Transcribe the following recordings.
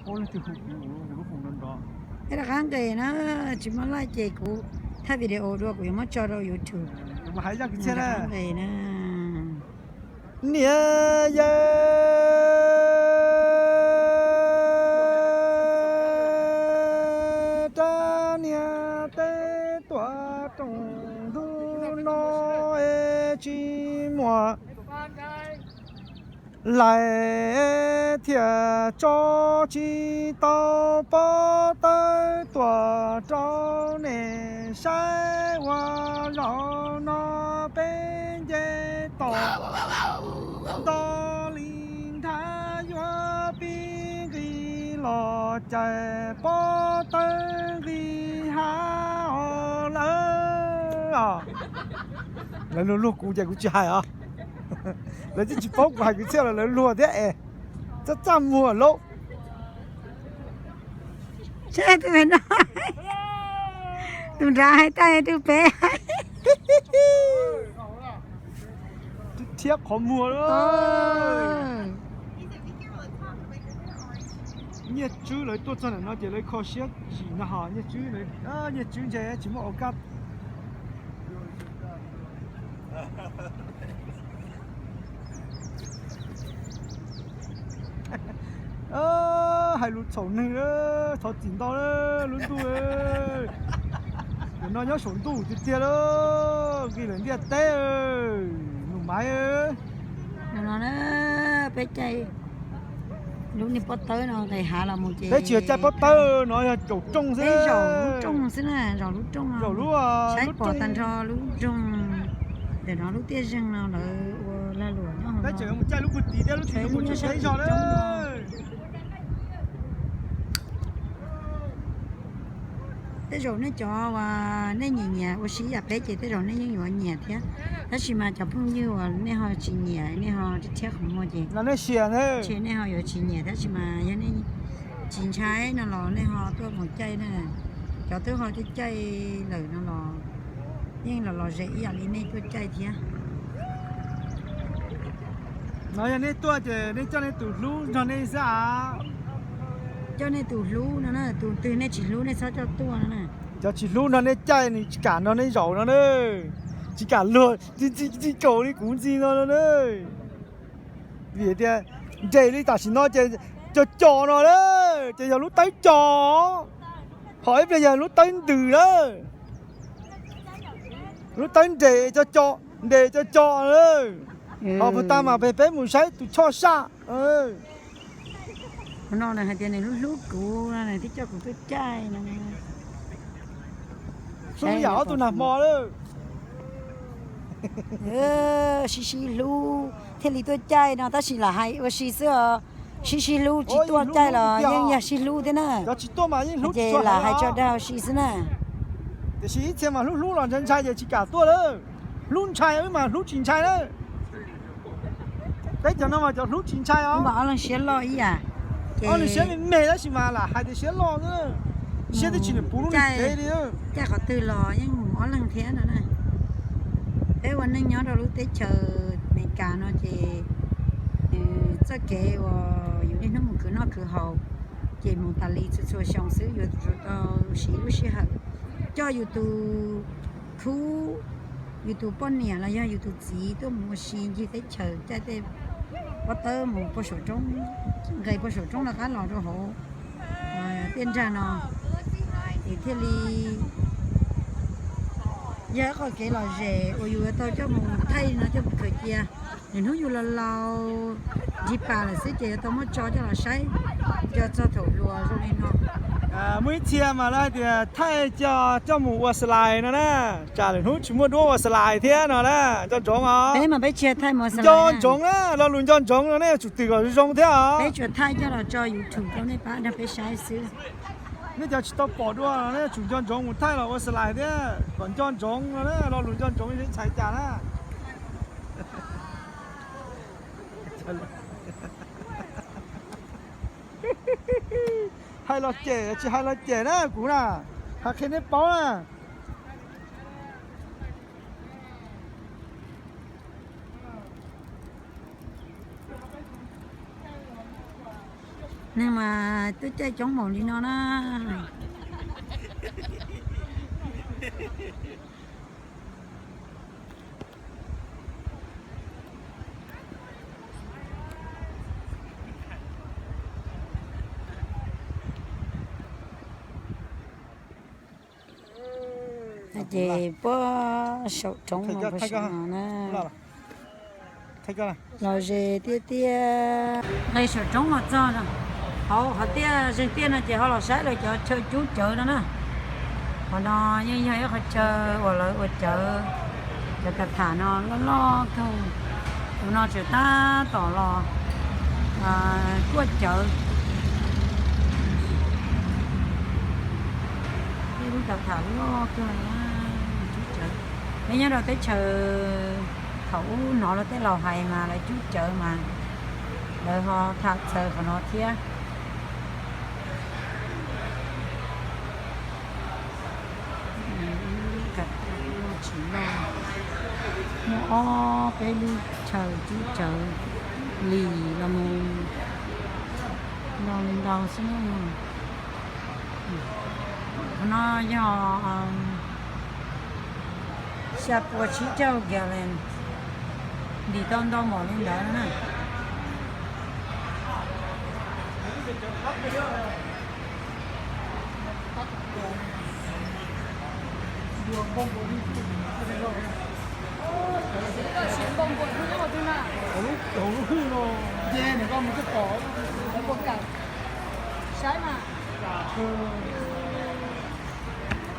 Peb rov qab nqes na, tsis muaj laij ces kuv thaij video dua kuv yuav muab tso rau YouTube. Rov qab nqes na. Niam yawg, rab niag teb tuaj rooj ntug no es tsis muaj laij thiaj tso tsis tau pob tawb tuaj rau nej saib ua zaum no peb nce tau nto li nrhav yuav pib nqis los cais pob tawb nqis hav os lawm. Lawv luag luag kuv ces kuv tsis hais os. Lawv twb tsis paub kuv hais kwv txhiaj los lawv luag thiab es. Txaj txaj muag lauj. Tus nrad hais tag tus pem. Twb thiab qhov muag. Nyiaj Tswb lawv tuaj txog ntawm no ces lawv kho siab zim no ho Nyiaj Tswb, Nyiaj Tswb ntshe tsis muaj ua kaj. Hais lus txhaum neeg, thov txim ntau lub ntuj. Nim no nyob saum ntuj tiag tiag lawm, nqis lawm ntiaj teb, nus maiv. No na, peb caij lub niag pob tawb no nqis hav los mus ces peb tsis yog caij pob tawb no, yog caum rooj xwb, zaum lub rooj xwb na, zaum lub rooj no, saib pom tag nrho lub nroog. Ntawm no lub tiaj zeeg no lawv ua lag luam nyob hauv no. Peb tseem mus caij lub puag tim thiab, lub tim no mus tsis sab tim zog lawm. Tej zaum nej cov uas nej nyiam nyiam ua si ib yam peb ces tej zaum nej yeej yuav nyiam thiab. Tab sis mas cov phooj ywg uas nej ho tsis nyiam, nej ho rhiab qhov muag ces nej ho yuav tsis nyiam, tab sis mas yog nej tsis ntshai no los nej ho tuaj mus caij na. Cov twb ho caij caij lawm no los yeej los los zem ib yam li nej tuaj caij thiab. No yog nej tuaj ces nej coj nej tus hlub nrog nej xwb a. Coj nej tus hlub no na, tus twg nej tsis hlub nej txhob coj tuaj no na. Cov tsis hlub nrog nej caij, nws tsis kam nrog nej zaum no na. Tsis kam luag, tsis kaum li kuv ntxi no no na. Vim tias nres li tam sim no ces co co no lawm, ces yog lub tawb co, ho ib pliag yog lub tawb ntws lawm. Lub tawb nres co co, nres co co lawm. Ho puag ta mas peb mus saib tus choj saj. No hais tias nws hlub hlub kuv no nws thiaj coj kuv tuaj caij no. Hlub yam ob tug nag hmo lawm. Sib sib hlub thiaj li tuaj caij no tab sis lam hais ua si xwb os. Sib sib hlub tsis tuaj caij los yeej yog sib hlub thiab na. Ces lam hais tso dag ua si xwb na. Tiam sis ib txhia mas hlub hlub los ntshai ntshai ces tsis kam tuaj lawm. Hlub ntshai wb mas hlub tsis ntshai lawm. Peb cov no mas cov hlub tsis ntshai os. Ob leeg siab loj ib yam, ob leeg siab me me tab sis mas lam hais tias siab loj xwb. Siab twb tsis nws puv lub nws kev li. Caij qhov twg los yeej mus ob leeg thiab no na. Peb ua neej nyob rau lub teb chaws Amelikas no ces nws txoj kev uas yus niaj hnub mus khwv noj khwv haus ces mus tas li txhua txhua xyoo xwb, yuav tsum tau siv lub sij hawm coj yus tus khub, yus tus poj niam los yog yus tus txiv tuaj mus ua si ncig teb chaws, caij tej pob tawb mus puag saum roob, nqes puag saum roob lawv qab los rau hauv tiaj nrag no, es thiaj li yog ib qho kev lom zem uas yus yuav tau coj mus thaij no coj mus khaws cia. Nws hnub yus laus laus nrig pas lawm xwb ces yuav tau muab tso coj los saib, nco txog thaum hluas zoo li no. Muaj ib txhia mas lawv hais tias thaij coj mus ua slide no na, tsam lwm hnub tsis muaj duab ua slide thiab no na. Nco ntsoov os. Peb mas peb tsis thaij mus ua slide. Nco ntsoov na, lo lus nco ntsoov no nej yuav tsum twm kom zoo thiab os. Peb tsuas thaij coj los tso YouTube rau nej pab nrog peb saib xwb. Nej cov tsis tau pom dua no nej yuav tsum nco ntsoov mus thaij los ua slide thiab kom nco ntsoov no na, lo lus nco ntsoov ntshai cas na. Hais los cem, tsis hais los cem na kuv na, hais qhia nej paub na. Neeg mas twb caij coob npaum li no na. Ces puag saum roob no, puag saum no na. Los ze tiag tiag. Nqis saum roob los txog hauv qhov tiaj, zeeg tiaj no ces ho los saib lawv cov chaw cub cawv no na. Qhov no yeej yog ib qhov chaw uas lawv ua cawv, cov tham tham no loj loj kawg. Tus no tseem tab tom los kuaj cawv. Ib lub cov tham loj kawg, cub cawv. Peb nyob rau teb chaws thaum ub hnov luag tej laus hais mas lawv cub cawv mas lawv ho tham txawv qhov no thiab. Muaj ob peb lub chaw cub cawv lis los mus no ntau xwb. Qhov no yog xya pua tsib caug gallon, ntim tau ntau npaum li ntawd na.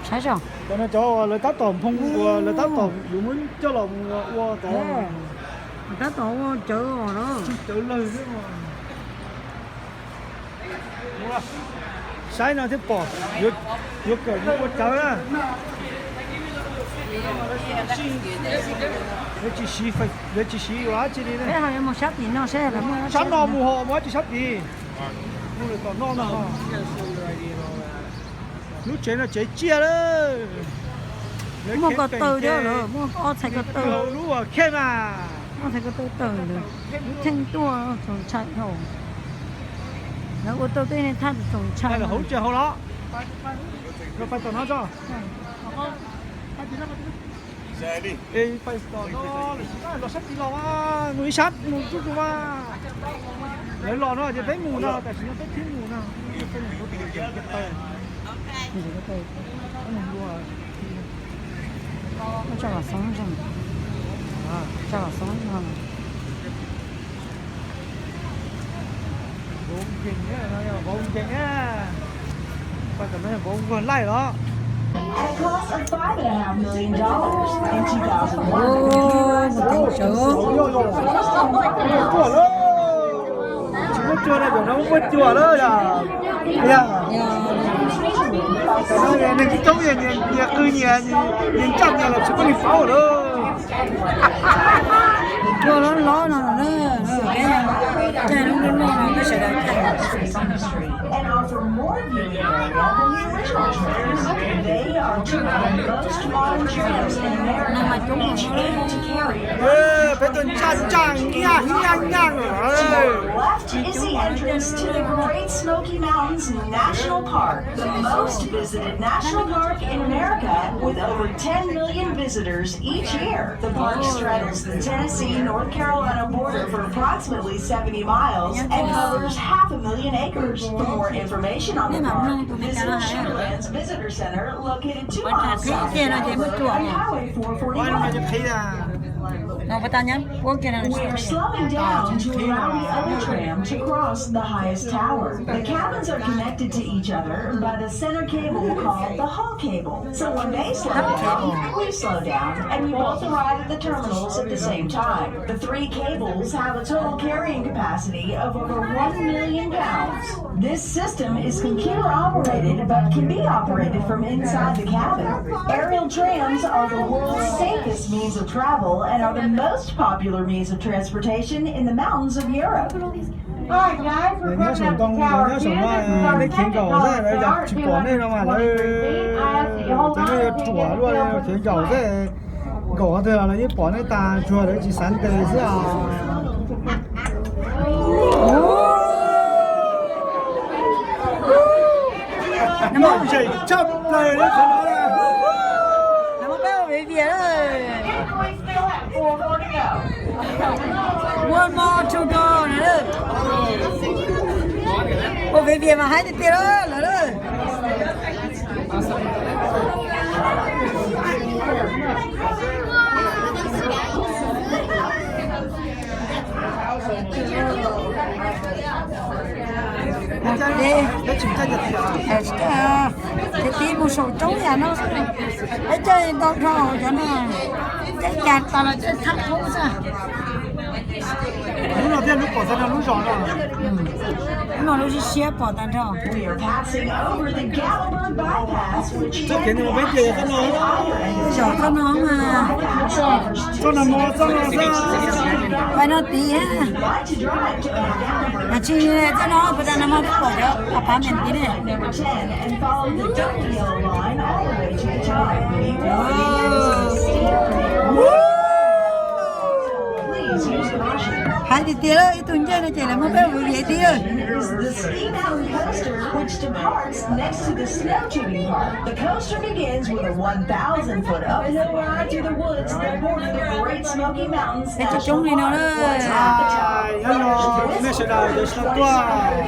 Saib os. Cov no cov lawv tab tom nphoo uas lawv tab tom yuav muab coj los mus ua tod. Tab tom ua cawv os na. Cawv lawg xwb. Saib no thiaj pom, yuav kawm mus ua cawv na. Lawv tsis siv, lawv tsis siv ua dab tsi li. Sab no mus ho mus dab tsi sab tid. Mus lawm tom no no. Lub tsev no tsev tsiaj lawm. Muaj ko taw thiab, muaj ob txhais ko taw. Lub khej mas. Ob txhais ko taw tawm lawm. Lub theej tuaj txaus ntshai dhau. Lawv ua tau tej neeg thaj txaus ntshai. Hauv tsev hauv los. Los pais tom no tso. Es pais tom no los, los sab tid los mas, mus ib sab mus tsuj tus mas. Lawv los no ces peb mus no, tam sim no peb thiaj mus no. Tso los xoob zoo. Tso los xoob zoo. Vauv nkeeg, vauv nkeeg, vauv nkeeg laij los. At a cost of five and a half million dollars in two thousand one, the computer exploded. Tsis muaj cua no, cov no muaj cua lawm yog. Yog. Neeg coob coob nyias qw nyias, nyias ncaj nyias los tsis muaj neeg paub lawm. Cua loj loj no, peb caij lub loj loj no peb sawv daws caij. And offer more viewing area than the original trams. They are two of the most modern trams in America, each able to carry Peb tuaj ntsaj ntsaj nyiaj nyiaj nyiaj. To our left is the entrance to the Great Smoky Mountains National Park, the most visited national park in America, with over ten million visitors each year. The park straddles the Tennessee-North Carolina border for approximately seventy miles and covers half a million acres. For more information on the park, visit Sugar Land's Visitor Center, located two miles south of Gatlinburg on Highway four forty-one. We are slowing down to allow the other tram to cross the highest tower. The cabins are connected to each other by the center cable called the hull cable. So when they slow down, we slow down, and we both arrive at the terminals at the same time. The three cables have a total carrying capacity of over one million pounds. This system is computer operated but can be operated from inside the cabin. Aerial trams are the world's safest means of travel and are the most popular means of transportation in the mountains of Europe. Nyob saum ntoo, nyob saum no, nej khiav nkaum xwb, lawv tsis pom nej no mas lawv, cov nej yuav ruam luaj li, khiav nkaum xwb, nkaum qhov twg los lawv yeej pom nej tag tsuag, lawv tsis xav ntes xwb os. Nws muaj zem tshaj plaws li qhov no. Nws muaj peb ua viv vias lawm. One more to go na. Ua viv vias mas haib tiag tiag lawm lawm. Ces tib mus saum roob yam no, peb caij ntau dhau cov no, caij cas tas los caij thab qub xwb. Lub no thiab lub pom tag nrho lub zos no. Lub no lub siab siab pom tag nrho. Txoj kev no peb tias yog txoj no, zos txoj no mas. Txoj no mus txoj no xwb. Pais no tid. Mas tsis txoj no puas tas no mas pom cov apartment tid ne. Hais tiag tiag lawm, ib tug ncej no ces lawv muab peb ua viv vias tib. The coaster begins with a one thousand foot uphill ride through the woods that border the Great Smoky Mountains National Park. Towards the top, there's a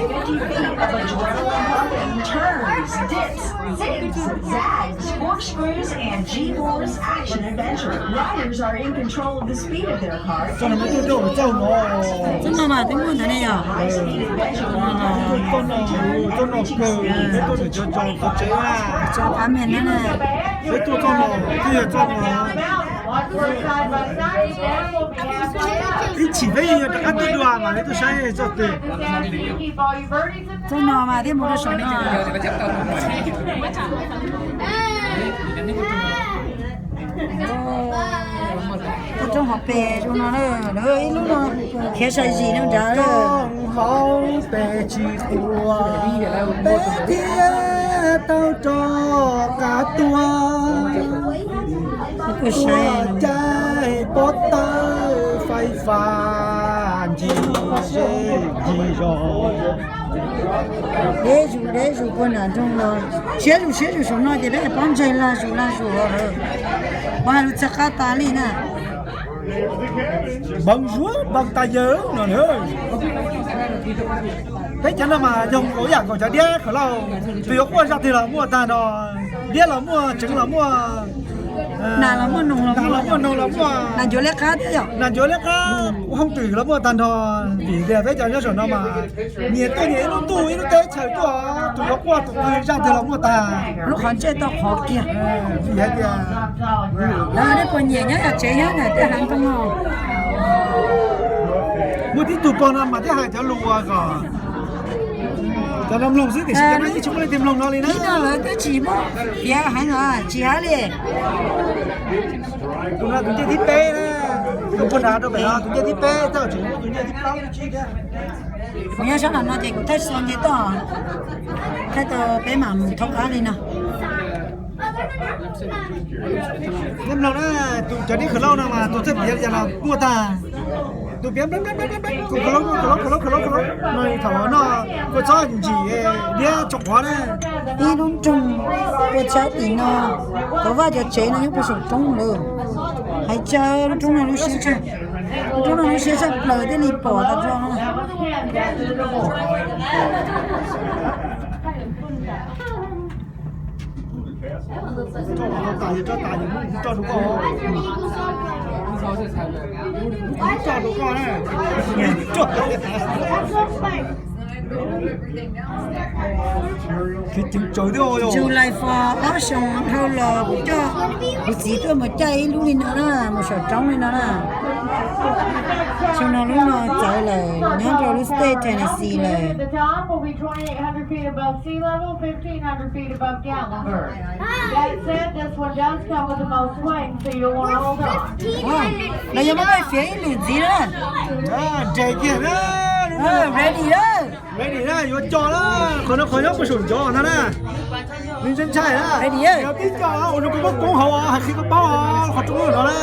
fifty feet of adrenaline pumping turns, dips, zigs, zags, corkscrews, and G-force action adventure. Riders are in control of the speed of their cars. Txoj no mas twb muaj ntawd ne yog. Txoj no, txoj no kawg, peb tuaj tsev, txoj no, txoj no. Ib chim peb yuav rov qab tuaj dua mas peb tuaj saib txoj twg. Txoj no mas thiaj mus rau saum no. Tuaj rau hauv pes zoo no na, lawv ib lub no khiav sai zis no nrad. Hauv pes tsis quaj, peb thiaj tau rov qab tuaj. Tuaj caij pob tawb fais fas ncig zej ncig zos. Deb zus deb zus puag nram nroog los, siab zus siab zus saum no ces peb pob ntseg lag zus lag zus. Ua lub txhawb qab tas li na. Npau suav npau tas yawg no. Peb cov no mas yog nkaus ib yam nkaus cov diab khawv lauj, tus yuav quaj zaj twg los muaj tag nrho, diab los muaj, tseev los muaj, nas los muaj, noog los muaj, nas ncuav liab qab thiab yom, nas ncuav liab qab, hoob twm los muaj tag nrho. Vim tias peb cov nyob saum no mas nyias tuaj nyias ib lub ntuj ib lub teb chaws tuaj, tus yuav quaj tus twg zaj twg los muaj tag. Lub qhov ntsej tau qhov kiag. Vim hais tias lawv nej puas nyiam nyob yam tsev nyob ntawm tej hav ntoo no? Muaj tib tug pog no mas thiaj hais cov lus uas kom cov no mloog xwb tiam sis cov no yeej tsis muaj leej twg mloog no li na. Ib no lawv twb tsis muaj piav heev os, tsis hais li. Tus no tus ncej thib peb na, tus puag nrad rau pem no tus ncej thib peb, tab sis tus ncej thib plaub thib tsib thiab. Kuv nyob sab nram no ces kuv thaij xo nce toj, thaij tau peb mam mus thaub qab li no. Nyob mloog na, tus cov dib khwv lauj no mas tus txawj piav li cas los muaj tag. Tus piav, tus khwv lauj, khwv lauj, khwv lauj, khwv lauj, khwv lauj no thaum no kua txob ntsim diab tso quav na. Ib lub nroog kua txob tim no, tau vaj cov tsev no nyob puag saum roob lawm. Hais txog lub roob no lub siab tshaj, lub roob no lub siab tshaj plaws thiaj li pom tau tso no. July four ob xyoos dhau los kuv coj kuv txiv tuaj mus caij ib lub li no na, mus saum roob li no na. Xyoo no lub no txawv lawm, nyob rau lub state Tennessee lawm. Lawv yuav muab peb fiav ib lwm ntxiv na. Ready na. Ready na, yuav co na. Qhov no qhov nyob puag saum ncov no na. Nws ntshai ntshai na. Ready. Yog tib co ua rau koj koob hauv hais qhia koj paub qhov rooj no na.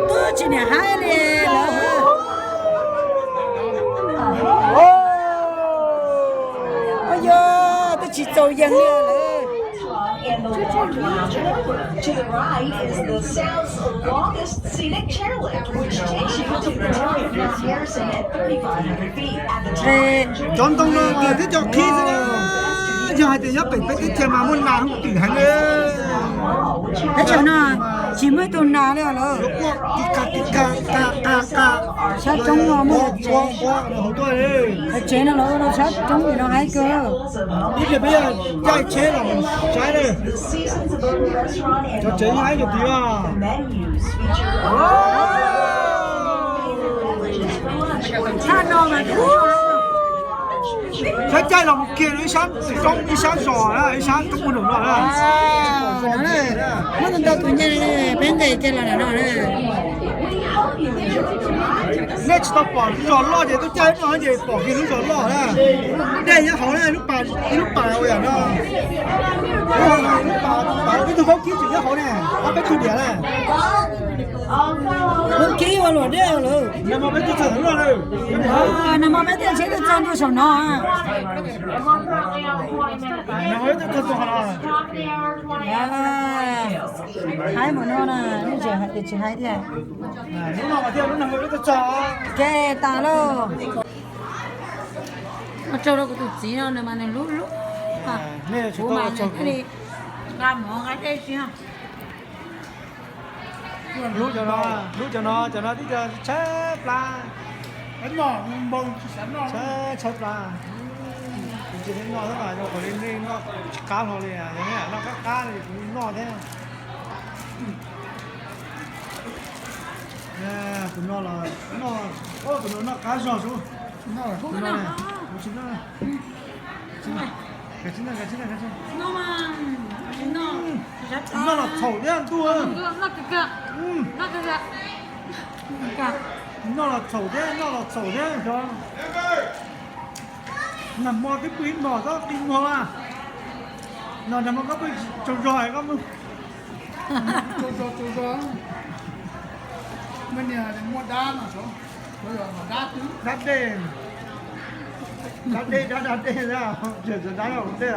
Twb tsis niam haib li lawm. Ua yog. Tsis txaus yees li lawm. To the right is the South's longest scenic chairlift, which takes you to the top of Mount Harrison at thirty-five hundred feet. At the top, cov ntoo no mas twb cov qhib xwb na. Yog hais tias nyob pem peb teb chaws mas muaj nas hauj twm heev li. Teb chaws no tsis muaj ib tug nas li lawm. Sab roob no muaj tsev, tsev no los ua rau sab roob no haib kawg. Ib pliag peb caij tsheb los saib na. Cov tsev yeej haib kawg tiag. Thaj no mas, saib caij los mus kiag ib sab roob ib sab zos na, ib sab roob ua nraum no na. Muab ntau tus nyiaj peb nqes kiag los no na. Nej tsis tau pom lub zos loj ces tuaj caij no ces pom kiag lub zos loj na. Dej nyob hauv na, ib lub pas, ib lub pas ua yam no. Ib tug vaub kib tseem nyob hauv ne, ob peb tug diam na. Vaub kib ua luam dej lawm. Nag hmo peb tuaj txog no lawm. Nag hmo peb thiaj tsheb tuaj txog ntua saum no. Nag hmo peb tuaj txog no. Haib mus no na, nej tseem hais tias tsis haib thiab. Lub no mas thiaj lub nag hmo peb tuaj txog. Kev tas lauj. Ua tsaug rau kuv tus txiv no, nws mas nws hlub hlub kuv mas nws thiaj li nqa mov nqa dej tsis. Hlub cov no, hlub cov no, cov no tib co tshaib plab. Tshaib, tshaib plab. Kuv tsis noj thiab mas, rau qhov li nej noj tsis qab hlo li, yog nej noj qab qab li kuv noj thiab. Tus no los noj, tus no noj qab zog sub. Tus no, kuv tsis noj. Kav tsij noj, kav tsij noj, kav tsij. Noj los txhaum thiab ntuj. Noj los txhaum thiab, noj los txhaum thiab xyov. Nag hmo twb pw ib hmos txob qi muag mas, no nag hmo koj pw tsaug zog koj mus. Tsaug zog, tsaug zog. Muaj niag muaj dab no, dab dej, dab dej, dab dab dej, dab dej.